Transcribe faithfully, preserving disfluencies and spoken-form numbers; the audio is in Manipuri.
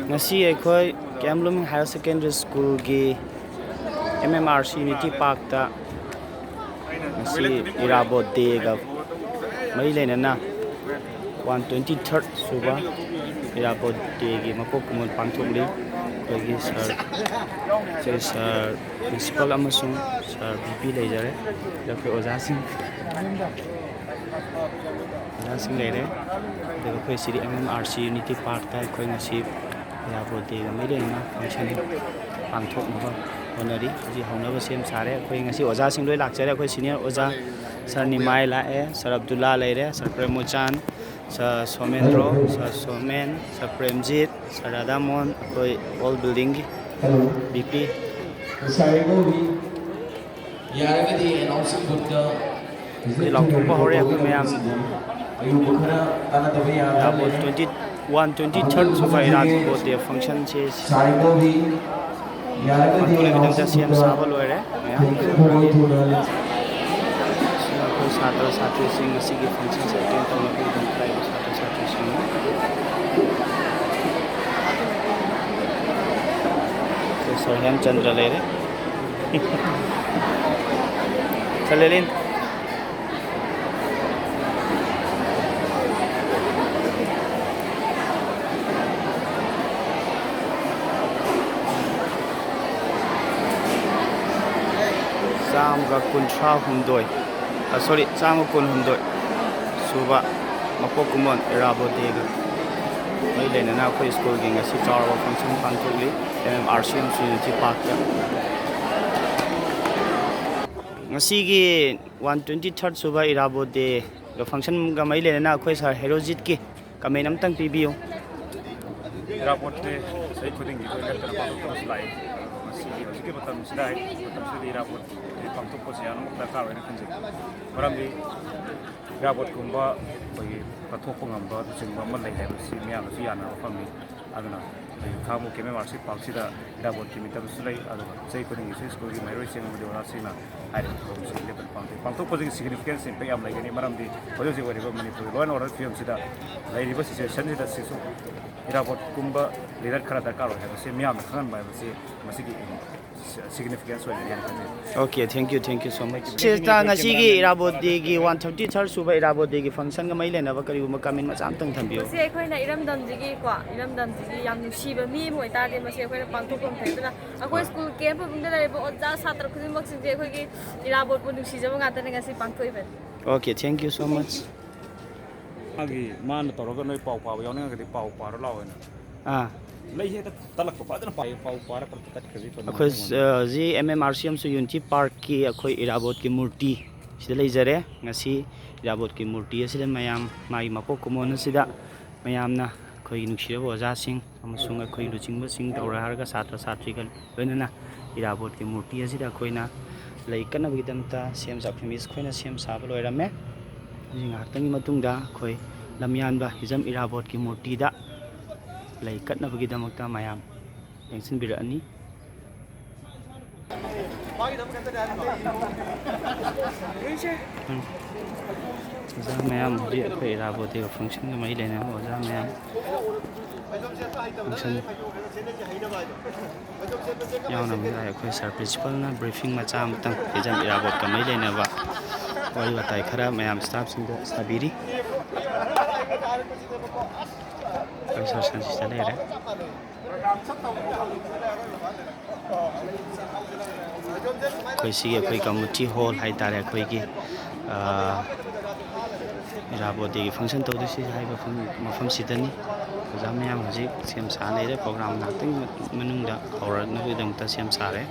ꯉꯁꯤ ꯑꯩꯈꯣꯏ K M blooming higher secondary ꯁ꯭ꯀꯨꯜꯒꯤ M M R C unity ꯄꯥꯔꯛꯇ ꯉꯁꯤ ꯏꯔꯥꯕꯣꯠ ꯗꯦꯒ ꯃꯔꯤ ꯂꯩꯅꯅ ꯋꯥꯟ ꯇ꯭ꯋꯦꯟꯇꯤ ꯊꯥꯔꯠ ꯁꯨꯕ ꯏꯔꯥꯕꯣꯠ ꯗꯦꯒꯤ ꯃꯄꯣꯛ ꯀꯨꯝꯑꯣꯟ ꯄꯥꯡꯊꯣꯛꯂꯤ꯫ ꯑꯩꯈꯣꯏꯒꯤ ꯁꯥꯔ, ꯑꯩꯈꯣꯏ ꯁꯥꯔ ꯄ꯭ꯔꯤꯟꯁꯤꯄꯜ ꯑꯃꯁꯨꯡ ꯁꯥꯔ ꯕꯤ ꯄꯤ ꯂꯩꯖꯔꯦ꯫ ꯑꯗꯨꯒ ꯑꯩꯈꯣꯏ ꯑꯣꯖꯥꯁꯤꯡ, ꯑꯣꯖꯥꯁꯤꯡ ꯂꯩꯔꯦ꯫ ꯑꯗꯨꯒ ꯑꯩꯈꯣꯏ ꯁꯤꯗꯤ M M R C unity ꯄꯥꯔꯛꯇ ꯑꯩꯈꯣꯏ ꯉꯁꯤ ꯏꯔꯥꯕꯣꯠ ꯗꯦꯒ ꯃꯔꯤ ꯂꯩꯅꯅ ꯐꯪꯁꯟ ꯄꯥꯡꯊꯣꯛꯅꯕ ꯍꯣꯠꯅꯔꯤ꯫ ꯍꯧꯖꯤꯛ ꯍꯧꯅꯕ ꯁꯦꯝ ꯁꯥꯔꯦ꯫ ꯑꯩꯈꯣꯏ ꯉꯁꯤ ꯑꯣꯖꯥꯁꯤꯡ ꯂꯣꯏ ꯂꯥꯛꯆꯔꯦ꯫ ꯑꯩꯈꯣꯏ ꯁꯤꯅꯤꯌꯔ ꯑꯣꯖꯥ ꯁꯥꯔ ꯅꯤꯃꯥꯏ ꯂꯥꯛꯑꯦ, ꯁꯥꯔ ꯑꯕꯗꯨꯜꯂꯥ ꯂꯩꯔꯦ, ꯁꯥꯔ ꯄ꯭ꯔꯦꯃꯣꯆꯥꯟ, ꯁꯥꯔ ꯁꯣꯃꯦꯟꯗ꯭ꯔꯣ, ꯁꯥꯔ ꯁꯣꯃꯦꯟ, ꯁꯥꯔ ꯄ꯭ꯔꯦꯝꯖꯤꯠ, ꯁꯥꯔ ꯔꯥꯙꯥꯃꯣꯍꯟ, ꯑꯩꯈꯣꯏ ꯑꯣꯜ ꯕꯤꯜꯗꯤꯡꯒꯤ ꯕꯤ ꯄꯤ꯫ ꯌꯥꯔꯒꯗꯤ ꯑꯦꯅꯥꯎꯟꯁꯤꯡ ꯕꯨꯠꯇ ꯍꯧꯖꯤꯛ ꯂꯥꯎꯊꯣꯛꯄ ꯍꯧꯔꯦ ꯑꯩꯈꯣꯏ ꯃꯌꯥꯝ꯫ ꯑꯌꯨꯕ ꯈꯔ ꯇꯥꯟꯅꯗꯕ ꯌꯥꯔꯔꯣꯏ꯫ ꯏꯔꯥꯕꯣꯠ ꯇ꯭ꯋꯦꯟꯇꯤ ꯋꯥꯟ ꯇ꯭ꯋꯦꯟꯇꯤ ꯊꯥꯔꯠ ꯁꯨꯕ ꯏꯔꯥꯕꯣꯠ ꯗꯦ ꯐꯪꯁꯟꯁꯦ ꯁꯥꯏꯕꯧꯒꯤ ꯌꯥꯔꯒꯗꯤ ꯄꯥꯡꯊꯣꯛꯅꯕꯒꯤꯗꯃꯛꯇ ꯁꯦꯝ ꯑꯅꯥꯎꯟꯁꯤꯡꯗ ꯁꯥꯕ ꯂꯣꯏꯔꯦ ꯃꯌꯥꯝ꯫ ꯊꯦꯡꯅꯕ ꯑꯣꯏꯊꯣꯛꯅ ꯑꯩꯈꯣꯏ ꯁꯥꯇ꯭ꯔ ꯁꯥꯇ꯭ꯔꯤꯁꯤꯡ ꯑꯁꯤꯒꯤ ꯐꯪꯁꯟꯁꯦ ꯑꯦꯇꯦꯟ ꯇꯧꯅꯕꯒꯤꯗꯃꯛꯇ ꯂꯥꯛꯏꯕ ꯁꯥꯇ꯭ꯔ ꯁꯥꯇ꯭ꯔꯤꯁꯤꯡꯅꯤ꯫ ꯑꯩꯈꯣꯏ ꯁꯥꯔ ꯍꯦꯝꯆꯟꯗ꯭ꯔ ꯂꯩꯔꯦ꯫ ꯁꯥꯔ ꯂꯦꯂꯤꯟ꯫ ꯆꯥꯝꯃꯒ ꯀꯨꯟꯊ꯭ꯔꯥ ꯍꯨꯝꯗꯣꯏ, ꯑ, ꯁꯣꯔꯤ, ꯆꯥꯝꯃ ꯀꯨꯟꯍꯨꯝꯗꯣꯏ ꯁꯨꯕ ꯃꯄꯣꯛ ꯀꯨꯝꯑꯣꯟ ꯏꯔꯥꯕꯣꯠ ꯗꯦꯒ ꯃꯔꯤ ꯂꯩꯅꯅ ꯑꯩꯈꯣꯏ ꯁ꯭ꯀꯨꯜꯒꯤ ꯉꯁꯤ ꯆꯥꯎꯔꯕ ꯐꯪꯁꯟ ꯄꯥꯡꯊꯣꯛꯂꯤ ꯑꯦꯝ ꯑꯦꯝ ꯑꯥꯔ ꯁꯤ ꯑꯃꯁꯨꯡ ꯌꯨꯅꯤꯇꯤ ꯄꯥꯔꯛꯇ꯫ ꯉꯁꯤꯒꯤ ꯋꯥꯟ ꯇ꯭ꯋꯦꯟꯇꯤ ꯊꯥꯔꯠ ꯁꯨꯕ ꯏꯔꯥꯕꯣꯠ ꯗꯦꯒ ꯐꯪꯁꯟꯒ ꯃꯔꯤ ꯂꯩꯅꯅ ꯑꯩꯈꯣꯏ ꯁꯥꯔ ꯍꯦꯔꯣꯖꯤꯠꯀꯤ ꯀꯃꯦꯟ ꯑꯃꯇꯪ ꯄꯤꯕꯤꯌꯨ꯫ ꯏꯔꯥꯕꯣꯠꯁꯦ ꯆꯍꯤ ꯈꯨꯗꯤꯡꯒꯤ ꯑꯩꯈꯣꯏ ꯂꯦꯞꯇꯅ ꯄꯥꯡꯊꯣꯛꯇꯨꯅꯁꯨ ꯂꯥꯛꯏ꯫ ꯑꯗꯣ ꯃꯁꯤꯒꯤ ꯍꯧꯖꯤꯛꯀꯤ ꯃꯇꯝꯁꯤꯗ, ꯍꯥꯏꯗꯤ ꯃꯇꯝꯁꯤꯗ ꯏꯔꯥꯕꯣꯠ ꯄꯥꯡꯊꯣꯛꯄꯁꯦ ꯌꯥꯝꯅꯃꯛ ꯗꯔꯀꯥꯔ ꯑꯣꯏꯅ ꯈꯟꯖꯩ꯫ ꯃꯔꯝꯗꯤ ꯏꯔꯥꯕꯣꯠꯀꯨꯝꯕ ꯑꯩꯈꯣꯏꯒꯤ ꯀꯠꯊꯣꯛꯄ ꯉꯝꯕ ꯑꯗꯨꯆꯤꯡꯕ ꯑꯃ ꯂꯩ ꯍꯥꯏꯕꯁꯤ ꯃꯤꯌꯥꯝꯅꯁꯨ ꯌꯥꯅꯕ ꯐꯪꯉꯤ꯫ ꯑꯗꯨꯅ ꯑꯩꯈꯣꯏꯒꯤ ꯈꯥꯉꯕꯣꯛ ꯑꯦꯝ ꯑꯦꯝ ꯑꯥꯔ ꯁꯤ ꯄꯥꯔꯛꯁꯤꯗ ꯏꯔꯥꯕꯣꯠꯀꯤ ꯃꯤꯠꯇꯁꯨ ꯂꯩ꯫ ꯑꯗꯨꯒ ꯆꯍꯤ ꯈꯨꯗꯤꯡꯒꯤꯁꯨ ꯁ꯭ꯀꯨꯜꯒꯤ ꯃꯍꯩꯔꯣꯏꯁꯤꯡ ꯑꯃꯗꯤ ꯑꯣꯖꯥꯁꯤꯡꯅ ꯍꯥꯏꯔꯤꯕ ꯊꯧꯔꯝꯁꯤ ꯂꯦꯞꯇꯅ ꯄꯥꯡꯊꯣꯛꯏ꯫ ꯄꯥꯡꯊꯣꯛꯄꯁꯤꯒꯤ ꯁꯤꯒꯅꯤꯐꯤꯀꯦꯟꯁ ꯏꯝꯄꯦꯛ ꯌꯥꯝ ꯂꯩꯒꯅꯤ꯫ ꯃꯔꯝꯗꯤ ꯍꯧꯖꯤꯛ ꯍꯧꯖꯤꯛ ꯑꯣꯏꯔꯤꯕ ꯃꯅꯤꯄꯨꯔꯒꯤ ꯂꯣ ꯑꯦꯟ ꯑꯣꯔꯗꯔ ꯐꯤꯕꯝꯁꯤꯗ ꯂꯩꯔꯤꯕ ꯁꯤꯆꯨꯋꯦꯁꯟꯁꯤꯗ ꯁꯤꯁꯨ ꯏꯔꯥꯕꯣꯠꯀꯨꯝꯕ ꯂꯤꯗꯔ ꯈꯔ ꯗꯔꯀꯥꯔ ꯑꯣꯏ ꯍꯥꯏꯕꯁꯤ ꯃꯤꯌꯥꯝꯅ ꯈꯪꯍꯟꯕ ꯍꯥꯏꯕꯁꯤ ꯃꯁꯤꯒꯤ ꯁꯤꯒꯅꯤꯐꯤꯀꯦꯟꯁ ꯑꯣꯏꯒꯅꯤ ꯍꯥꯏꯅ ꯈꯟꯖꯩ꯫ Okay, thank you, thank you so much. ꯁꯤꯁꯇ ꯉꯁꯤꯒꯤ ꯏꯔꯥꯕꯣꯠ ꯗꯦꯒꯤ ꯋꯥꯟ ꯊꯥꯔꯇꯤ ꯊꯥꯔꯠ ꯁꯨꯕ ꯏꯔꯥꯕꯣꯠ ꯗꯦꯒꯤ ꯐꯪꯁꯟꯒ ꯃꯔꯤ ꯂꯩꯅꯕ ꯀꯔꯤꯒꯨꯝꯕ ꯀꯃꯦꯟ ꯃꯆꯥ ꯑꯃꯇꯪ ꯊꯝꯕꯤꯌꯨ꯫ ꯃꯁꯤ ꯑꯩꯈꯣꯏꯅ ꯏꯔꯝꯗꯝꯁꯤꯒꯤꯀꯣ, ꯏꯔꯝꯗꯝꯁꯤꯒꯤ ꯌꯥꯝ ꯅꯨꯡꯁꯤꯕ ꯃꯤ ꯑꯃ ꯑꯣꯏꯇꯥꯔꯗꯤ ꯃꯁꯤ ꯑꯩꯈꯣꯏꯅ ꯄꯥꯡꯊꯣꯛꯐꯝ ꯊꯣꯛꯏ꯫ ꯑꯗꯨꯅ ꯑꯩꯈꯣꯏ ꯁ꯭ꯀꯨꯜ ꯀꯦꯝꯞ ꯃꯅꯨꯡꯗ ꯂꯩꯔꯤꯕ ꯑꯣꯖꯥ ꯁꯥꯇ꯭ꯔ ꯈꯨꯗꯤꯡꯃꯛꯁꯤꯡꯁꯦ ꯑꯩꯈꯣꯏꯒꯤ ꯏꯔꯥꯕꯣꯠꯄꯨ ꯅꯨꯡꯁꯤꯖꯕ ꯉꯥꯛꯇꯅꯤ ꯉꯁꯤ ꯄꯥꯡꯊꯣꯛꯏꯕꯅꯤ꯫ Okay, thank you so much. ꯃꯥꯒꯤ ꯃꯥꯅ ꯇꯧꯔꯒ ꯅꯣꯏ ꯄꯥꯎ ꯄꯥꯕ ꯌꯥꯎꯅꯤꯡꯉꯒꯗꯤ ꯄꯥꯎ ꯄꯥꯔꯣ ꯂꯥꯛꯑꯣꯅ꯫ ꯑꯥ ꯂꯩ ꯍꯦꯛꯇ ꯇꯠꯂꯛꯄ ꯐꯖꯅ ꯄꯥꯏ, ꯄꯥꯎ ꯄꯥꯔ ꯄꯠ ꯇꯠꯈ꯭ꯔꯗꯤ ꯐꯖꯅ ꯑꯩꯈꯣꯏ ꯅꯨꯡꯉꯥꯏꯅꯤ꯫ ꯖꯤ ꯑꯦꯝ ꯑꯦꯝ ꯑꯥꯔ ꯁꯤ ꯑꯃꯁꯨꯡ ꯌꯨꯅꯤꯇꯤ ꯄꯥꯔꯛꯀꯤ ꯑꯩꯈꯣꯏ ꯏꯔꯥꯕꯣꯠꯀꯤ ꯃꯨꯔꯇꯤ ꯁꯤꯗ ꯂꯩꯖꯔꯦ꯫ ꯉꯁꯤ ꯏꯔꯥꯕꯣꯠꯀꯤ ꯃꯨꯔꯇꯤ ꯑꯁꯤꯗ ꯃꯌꯥꯝ ꯃꯥꯒꯤ ꯃꯄꯣꯛ ꯀꯨꯝꯑꯣꯟ ꯑꯁꯤꯗ ꯃꯌꯥꯝꯅ ꯑꯩꯈꯣꯏꯒꯤ ꯅꯨꯡꯁꯤꯔꯕ ꯑꯣꯖꯥꯁꯤꯡ ꯑꯃꯁꯨꯡ ꯑꯩꯈꯣꯏ ꯂꯨꯆꯤꯡꯕꯁꯤꯡ ꯇꯧꯔ ꯍꯥꯏꯔꯒ ꯁꯥꯇ꯭ꯔ ꯁꯥꯇ꯭ꯔꯤꯒ ꯂꯣꯏꯅꯅ ꯏꯔꯥꯕꯣꯠꯀꯤ ꯃꯨꯔꯇꯤ ꯑꯁꯤꯗ ꯑꯩꯈꯣꯏꯅ ꯂꯩ ꯀꯠꯅꯕꯒꯤꯗꯃꯛꯇ ꯁꯦꯝ ꯁꯥ ꯐꯦꯃꯤꯂꯤꯁ ꯑꯩꯈꯣꯏꯅ ꯁꯦꯝ ꯁꯥꯕ ꯂꯣꯏꯔꯝꯃꯦ꯫ ꯍꯧꯖꯤꯛ ꯉꯥꯏꯍꯥꯛꯇꯪꯒꯤ ꯃꯇꯨꯡꯗ ꯑꯩꯈꯣꯏ ꯂꯝꯌꯥꯟꯕ ꯍꯤꯖꯝ ꯏꯔꯥꯕꯣꯠꯀꯤ ꯃꯨꯔꯇꯤꯗ ꯂꯩ ꯀꯠꯅꯕꯒꯤꯗꯃꯛꯇ ꯃꯌꯥꯝ ꯂꯦꯡꯁꯤꯟꯕꯤꯔꯛꯑꯅꯤ꯫ ꯎꯝ꯫ ꯑꯣꯖꯥ ꯃꯌꯥꯝ ꯍꯧꯖꯤꯛ ꯑꯩꯈꯣꯏ ꯏꯔꯥꯕꯣꯠ ꯗꯦꯒꯤ ꯐꯪꯁꯟꯒ ꯃꯔꯤ ꯂꯩꯅꯕ ꯑꯣꯖꯥ ꯃꯌꯥꯝ ꯐꯪꯁꯟ ꯌꯥꯎꯅꯕ ꯂꯥꯛꯑꯦ꯫ ꯑꯩꯈꯣꯏ ꯁꯥꯔ ꯄ꯭ꯔꯤꯟꯁꯤꯄꯜꯅ ꯕ꯭ꯔꯤꯐꯤꯡ ꯃꯆꯥ ꯑꯃꯇꯪ ꯍꯤꯖꯝ ꯏꯔꯥꯕꯣꯠꯀ ꯃꯔꯤ ꯂꯩꯅꯕ ꯋꯥꯔꯤ ꯋꯥꯇꯥꯏ ꯈꯔ ꯃꯌꯥꯝ ꯁ꯭ꯇꯥꯐꯁꯤꯡꯗ ꯁꯥꯕꯤꯔꯤ꯫ ꯑꯩꯈꯣꯏ ꯁꯥꯔ ꯁꯟꯁꯤꯇ ꯂꯩꯔꯦ꯫ ꯑꯩꯈꯣꯏ ꯁꯤꯒꯤ ꯑꯩꯈꯣꯏ ꯀꯝꯃꯨꯅꯤꯇꯤ ꯍꯣꯜ ꯍꯥꯏꯇꯥꯔꯦ, ꯑꯩꯈꯣꯏꯒꯤ, ꯑꯥ, ꯏꯔꯥꯕꯣꯠ ꯗꯦꯒꯤ ꯐꯪꯁꯟ ꯇꯧꯗꯣꯏꯁꯤ ꯍꯥꯏꯕ ꯃꯐꯝ, ꯃꯐꯝꯁꯤꯗꯅꯤ꯫ ꯑꯣꯖꯥ ꯃꯌꯥꯝ ꯍꯧꯖꯤꯛ ꯁꯦꯝ ꯁꯥ ꯂꯩꯔꯦ, ꯄ꯭ꯔꯣꯒ꯭ꯔꯥꯝ ꯉꯥꯏꯍꯥꯛꯇꯪꯒꯤ ꯃꯅꯨꯡꯗ ꯍꯧꯔꯛꯅꯕꯒꯤꯗꯃꯛꯇ ꯁꯦꯝ ꯁꯥꯔꯦ꯫